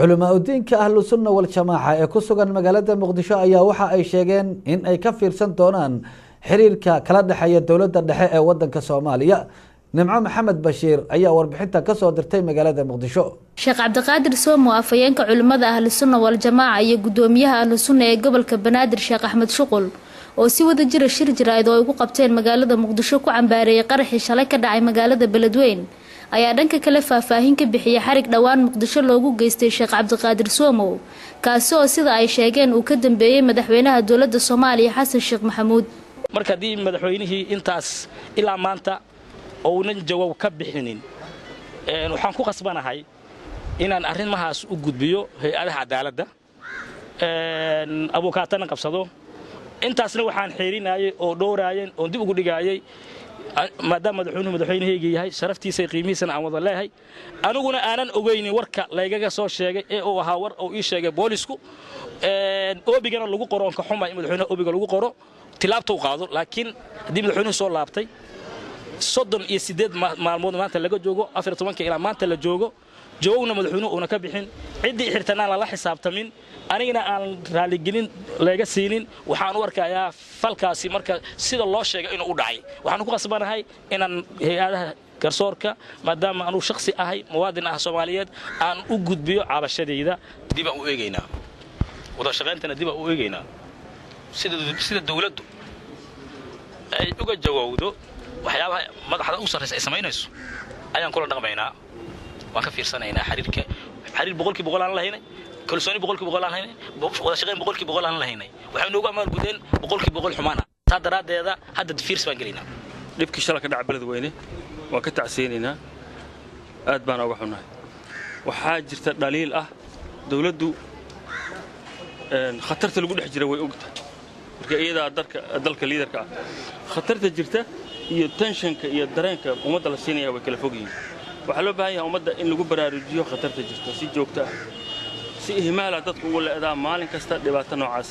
Culamaa udiinka Ahlu Sunna Waljamaaca ee ku sugan magaalada Muqdisho ayaa waxa ay sheegeen in ay ka fiirsan doonaan xiriirka kala dhexeeya dowladda dhexe ee wadanka Soomaaliya. Nimco Maxamed Bashiir ayaa warbixinta kasoo dirtay magaalada Muqdisho. Sheekh Cabdiqaadir Soomo, afhayeenka culimmada Ahlu Sunna Waljamaaca, iyo gudoomiyaha Ahlu Sunna ee gobolka Banaadir Sheekh Axmed Shuqul oo si wada jira shir jaraa'id oo ay ku qabteen magaalada Muqdisho ku cambaareeyay qaraxii shalay ka dhacay magaalada Beledweyn, ayaa dhanka kale faahfaahin ka bixiyay xarig dhowaan Muqdisho loogu geystay Sheekh Cabdiqaadir Soomow, kaasi oo sida ay sheegeen uu ka dambeeyey madaxweynaha dowladda Soomaaliya Xasan Sheekh Maxamuud. Marka haddii madaxweynihii intaas ilaa maanta ounan jawaab ka bixinin, waxaan ku khasbanahay inaan arrimahaas u gudbiyo hay-adaha cadaaladda, abukaatana qabsado. Intaasna waxaan xeerinayay oo dhowraayeen oon dib ugu dhigaayay maadaama madaxweynuhu madaxweynahayga yahay, sharaftiisa qiimihiisana aan wada leeyahay, aniguna aanan ogeynin warka laygaga soo sheegay ee uu ahaa war uu ii sheegay boolisku, oobigana lagu qoro oon ka xumay in madaxweynaha oobiga lagu qoro tilaabta u qaado. Laakiin haddii madaxweynuhu soo laabtay 38 maalmood maanta laga joogo, 14-ka ilaa maanta la joogo, jawaabna madaxweynuhu uuna ka bixin, ciddii xirtanaan lala xisaabtamin, anigana aan raaligelin layga siinin, waxaan u arkayaa falkaasi marka sida loo sheegay inuu u dhacay. Waxaan ku qasbanahay inaan hay-adaha garsoorka, maadaama anuu shakhsi ahay muwaadin ah Soomaaliyeed, aan u gudbiyo cabashadayda. Dibaan u eegaynaa wada shaqayntana, dibaan u eegaynaa sida dowladdu ay uga jawaabdo waxyaabaha madaxda ugu sarraysa ay samaynayso ayaan kula dhaqmaynaa. Waan ka fiirsanaynaa xiriirka. Xiriir 100% aan lahaynay, kalsooni 100% aan lahaynay, wada shaqayn 100% aan lahaynay, waxay noogu amaal gudeen 100% xumaan ah. Saa daraaddeeda hadda fiirs baan gelaynaa. Dhibkii shala ka dhaca Beledweyne waan ka tacsiyeynaynaa, aad baan uga xunnahay. Waxaa jirta dhaliil ah dawladdu khatarta lagu dhex jira way ogtahay, marka iyadaa dalka liidarka ah khatarta jirta iyo tenshanka iyo dareenka ummadda la siinaya way kala fog yihiin. Waxaa loo baahan yahay ummadda in lagu baraarujiyo khatarta jirta si joogto ah, si ihmaala dadku ugu le'daa maalin kasta dhibaato noocaas.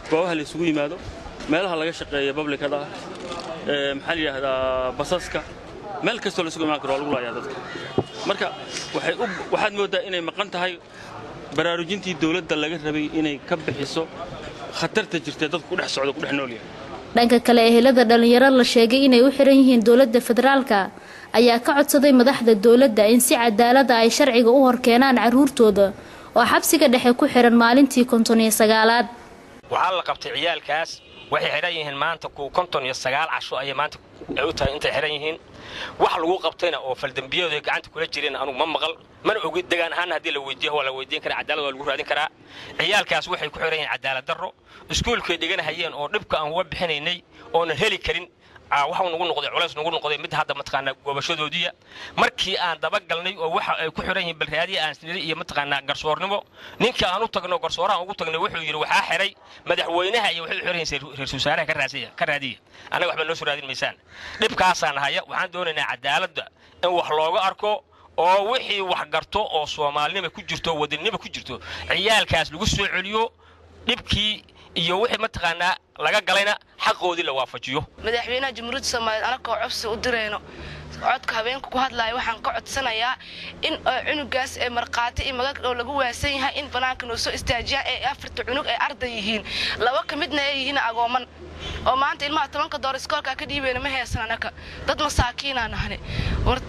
Goobaha la isugu yimaado, meelaha laga shaqeeya bablikada ah, maxaa la yidhaahdaa, basaska, meel kastoo la isugu imaan karo waa lagu laayaa dadka. Marka waxaad mooddaa inay maqan tahay baraarujintii dawladda laga rabay inay ka bixiso khatarta jirta dadku ku dhex socdo, ku dhex nool yahay. Dhanka kale, ehelada dhalinyaro la sheegay inay u xiran yihiin dowladda federaalka ayaa ka codsaday madaxda dowladda in si cadaalada ay sharciga u horkeenaan caruurtooda oo xabsiga dhexe ku xiran maalintii 59aad. Waxaa la qabtay ciyaalkaas, waxay xidhan yihiin maanta ku 59 casho ayay maanta ay u tahay intay xidhan yihiin. Wax lagu qabtayna oo faldembiyadu ay gacanta kula jireen anugu ma maqal mana ogi. Degaan ahaan haddii la weydiiyo waa la weydiin karaa, cadaalad waa lagu raadin karaa. Ciyaalkaas waxay ku xidhan yihiin cadaalad darro. Iskuulkay dhiganahayeen oo dhibka aan uga bixinaynay oonan heli karin waxau nagu noqday culays nagu noqday mid hadda mataqaanaa goobashadoodiya. Markii aan dabagalnay oo waxa ay ku xidhan yihiin balraadiya aan sniri iyo mataqaanaa garsoornimo, ninka aan u tagno garsooraha ugu tagnay wuxuu yidhi waxaa xiray madaxweynaha iyo waxay u xiran yihiin ra-iisul wasaaraha, ka raasiya ka raadiya, annaga waxba noo soo raadin maysaan. Dhibkaasaan haya. Waxaan doonaynaa cadaaladda in wax looga arko oo wixii wax garto oo soomaalinima ku jirto oo wadaninima ku jirto ciyaalkaas lagu soo celiyo, dhibkii iyo wixii mataqaanaa laga galayna xaqoodii la waafajiyo. Madaxweynaha Jamhuuriyadda Soomaaliyeed, anakoo codsi u dirayno codka habeenka ku hadlaaya, waxaan ka codsanayaa in cunugaas ee markhaati iyo magag oo lagu waasan yahay in banaanka noo soo istaajiya. Ee afarta cunug ay arday yihiin, laba ka midna ay yihiin agooman oo maanta ilmaha 10-ka door iskoolkaa ka dhiibayna ma haysan. Anaka dad masaakiinaa nahne. War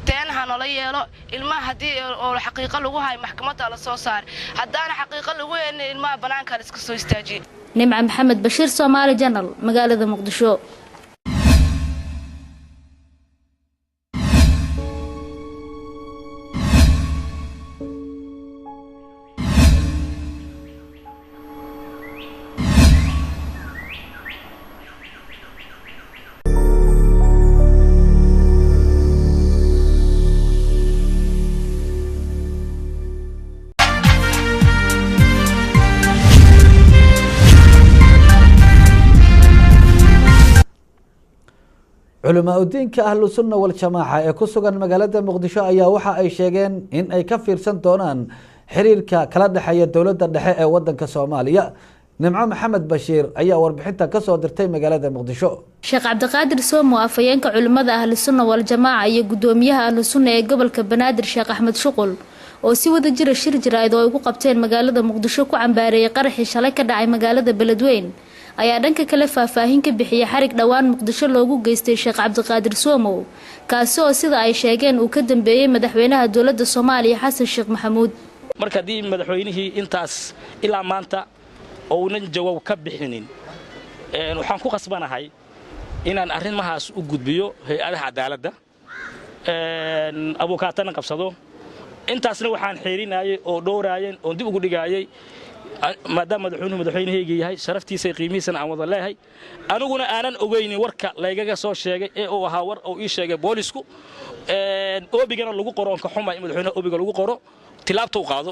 teenaha noola yeelo ilmaha. Haddii oo xaqiiqo lagu hayo maxkamadda la soo saaray, haddaana xaqiiqo lagu helin ilmaha banaanka la iska soo istaajiyay. Nimca Maxamed Bashiir, Soomaali Janal, magaalada Muqdisho. Culamaa udiinka Ahlu Sunna Waljamaaca ee ku sugan magaalada Muqdisho ayaa waxa ay sheegeen in ay ka fiirsan doonaan xiriirka kala dhexeeya dowladda dhexe ee wadanka Soomaaliya. Nimco Maxamed Bashiir ayaa warbixinta kasoo dirtay magaalada Muqdisho. Sheekh Cabdiqaadir Soomo, afhayeenka culimmada Ahlu Sunna Waljamaaca, iyo gudoomiyaha Ahlu Sunna ee gobolka Banaadir Sheekh Axmed Shuqul oo si wada jira shir jaraa'id oo ay ugu qabteen magaalada Muqdisho ku cambaareeyay qaraxii shalay ka dhacay magaalada Beledweyne ayaa dhanka kale faahfaahin ka bixiyay xarig dhowaan Muqdisho loogu geystay Sheekh Cabdiqaadir Soomow, kaasi oo sida ay sheegeen uu ka dambeeyay madaxweynaha dowladda Soomaaliya Xasan Sheekh Maxamuud. Marka haddii madaxweynihii intaas ilaa maanta ounan jawaab ka bixinin, waxaan ku khasbanahay inaan arrimahaas u gudbiyo hay-adaha cadaaladda, abukaatana qabsado. Intaasna waxaan xeerinayay oo dhowraayeen oon dib ugu dhigaayay maadaama madaxweynuhu madaxweynahayga yahay, sharaftiisa iyo qiimihiisana aan wada leeyahay, aniguna aanan ogeynin warka laygaga soo sheegay ee uu ahaa war uu ii sheegay boolisku, oobigana lagu qoro oon ka xumay in madaxweynaha oobiga lagu qoro tilaabta u qaado.